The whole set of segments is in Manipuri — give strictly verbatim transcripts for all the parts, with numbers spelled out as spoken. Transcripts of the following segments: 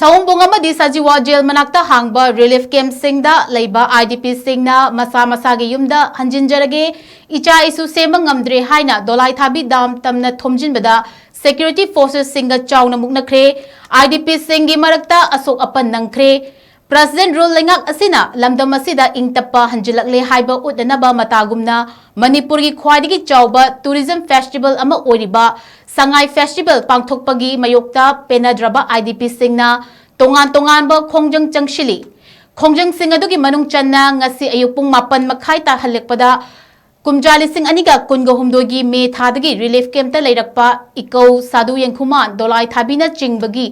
ꯊꯧꯎꯝꯕꯨꯡ ꯑꯃꯗꯤ ꯁꯖꯤꯋꯥ ꯖꯦꯜ ꯃꯅꯥꯛꯇ ꯍꯥꯡꯕ ꯔꯤꯂꯤꯐ ꯀꯦꯝꯞꯁꯤꯡꯗ ꯂꯩꯕ IDPꯁꯤꯡꯅ ꯃꯁꯥ ꯃꯁꯥꯒꯤ ꯌꯨꯝꯗ ꯍꯟꯖꯤꯟꯖꯔꯒꯦ, ꯏꯆꯥ ꯏꯁꯨ ꯁꯦꯝꯕ ꯉꯝꯗ꯭ꯔꯦ ꯍꯥꯏꯅ ꯗꯣꯂꯥꯏꯊꯥꯕꯤ ꯗꯥꯝ ꯇꯝꯅ ꯊꯣꯝꯖꯤꯟꯕꯗ ꯁꯦꯀ꯭ꯌꯨꯔꯤꯇꯤ ꯐꯣꯔꯁꯦꯁꯁꯤꯡꯒ ꯆꯥꯎꯅ ꯃꯨꯛꯅꯈ꯭ꯔꯦ꯫ IDPꯁꯤꯡꯒꯤ ꯃꯔꯛꯇ ꯑꯁꯣꯛ ꯑꯄꯟ ꯅꯪꯈ꯭ꯔꯦ꯫ ꯄ꯭ꯔꯁꯤꯗꯦꯟꯠ ꯔꯨꯜ ꯂꯩꯉꯥꯛ ꯑꯁꯤꯅ ꯂꯝꯗꯝ ꯑꯁꯤꯗ ꯏꯪ ꯇꯞꯄ ꯍꯟꯖꯤꯜꯂꯛꯂꯦ ꯍꯥꯏꯕ ꯎꯠꯅꯅꯕ ꯃꯇꯥꯒꯨꯝꯅ ꯃꯅꯤꯄꯨꯔꯒꯤ ꯈ꯭ꯋꯥꯏꯗꯒꯤ ꯆꯥꯎꯕ ꯇꯨꯔꯤꯖꯝ ꯐꯦꯁꯇꯤꯚꯦꯜ ꯑꯃ ꯑꯣꯏꯔꯤꯕ ꯁꯉꯥꯏ ꯐꯦꯁꯇꯤꯚꯦꯜ ꯄꯥꯡꯊꯣꯛꯄꯒꯤ ꯃꯥꯌꯣꯛꯇ ꯄꯦꯟꯅꯗ꯭ꯔꯕ IDPꯁꯤꯡꯅ ꯇꯣꯉꯥꯟ ꯇꯣꯉꯥꯟꯕ ꯈꯣꯡꯖꯪ ꯆꯪꯁꯤꯜꯂꯤ꯫ ꯈꯣꯡꯖꯪꯁꯤꯡ ꯑꯗꯨꯒꯤ ꯃꯅꯨꯡ ꯆꯟꯅ ꯉꯁꯤ ꯑꯌꯨꯛ ꯄꯨꯡ ꯃꯥꯄꯟ ꯃꯈꯥꯏ ꯇꯥꯍꯜꯂꯛꯄꯗ ꯀꯨꯝꯖꯥ ꯂꯤꯁꯤꯡ ꯑꯅꯤꯒ ꯀꯨꯟꯒ ꯍꯨꯝꯗꯣꯏꯒꯤ ꯃꯦ ꯊꯥꯗꯒꯤ ꯔꯤꯂꯤꯐ ꯀꯦꯝꯞꯇ ꯂꯩꯔꯛꯄ ꯏꯀꯧ, ꯁꯥꯗꯨ ꯌꯦꯡꯈꯨꯃꯥꯟ, ꯗꯣꯂꯥꯏ ꯊꯥꯕꯤꯅꯆꯤꯡꯕꯒꯤ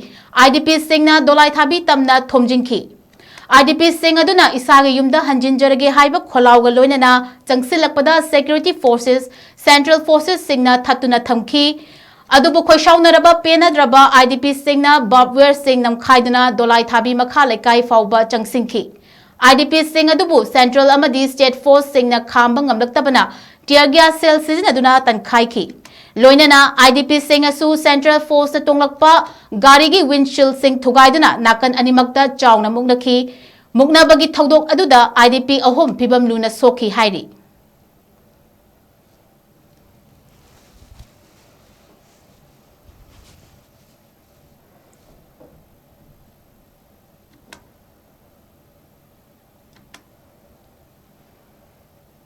IDPꯁꯤꯡꯅ ꯗꯣꯂꯥꯏ ꯊꯥꯕꯤ ꯇꯝꯅ ꯊꯣꯝꯖꯤꯟꯈꯤ꯫ IDPꯁꯤꯡ ꯑꯗꯨꯅ ꯏꯁꯥꯒꯤ ꯌꯨꯝꯗ ꯍꯟꯖꯤꯟꯖꯔꯒꯦ ꯍꯥꯏꯕ ꯈꯣꯜꯂꯥꯎꯒ ꯂꯣꯏꯅꯅ ꯆꯪꯁꯤꯜꯂꯛꯄꯗ ꯁꯦꯀ꯭ꯌꯨꯔꯤꯇꯤ ꯐꯣꯔꯁꯦꯁ, ꯁꯦꯟꯇ꯭ꯔꯦꯜ ꯐꯣꯔꯁꯦꯁꯁꯤꯡꯅ ꯊꯠꯇꯨꯅ ꯊꯝꯈꯤ꯫ ꯑꯗꯨꯕꯨ ꯈꯣꯏꯁꯥꯎꯅꯔꯕ ꯄꯦꯟꯅꯗ꯭ꯔꯕ IDPꯁꯤꯡꯅ ꯕꯥꯔꯕ ꯋꯦꯌꯔꯁꯤꯡ ꯅꯝꯈꯥꯏꯗꯨꯅ ꯗꯣꯂꯥꯏ ꯊꯥꯕꯤ ꯃꯈꯥ ꯂꯩꯀꯥꯏ ꯐꯥꯎꯕ ꯆꯪꯁꯤꯟꯈꯤ꯫ IDPꯁꯤꯡ ꯑꯗꯨꯕꯨ ꯁꯦꯟꯇ꯭ꯔꯦꯜ ꯑꯃꯗꯤ ꯁ꯭ꯇꯦꯠ ꯐꯣꯔꯁꯁꯤꯡꯅ ꯈꯥꯝꯕ ꯉꯝꯂꯛꯇꯕꯅ ꯇꯤꯌꯔ ꯒ꯭ꯌꯥꯁ ꯁꯦꯜ ꯁꯤꯖꯤꯟꯅꯗꯨꯅ ꯇꯟꯈꯥꯏꯈꯤ꯫ ꯂꯣꯏꯅꯅ IDPꯁꯤꯡ ꯑꯁꯨ ꯁꯦꯟꯇ꯭ꯔꯦꯜ ꯐꯣꯔꯁꯅ ꯇꯣꯡꯂꯛꯄ ꯒꯥꯔꯤꯒꯤ ꯋꯤꯟꯁꯤꯜꯁꯤꯡ ꯊꯨꯒꯥꯏꯗꯨꯅ ꯅꯥꯀꯟ ꯑꯅꯤꯃꯛꯇ ꯆꯥꯎꯅ ꯃꯨꯛꯅꯈꯤ꯫ ꯃꯨꯛꯅꯕꯒꯤ ꯊꯧꯗꯣꯛ ꯑꯗꯨꯗ IDP ꯑꯍꯨꯝ ꯐꯤꯚꯝ ꯂꯨꯅ ꯁꯣꯛꯈꯤ ꯍꯥꯏꯔꯤ꯫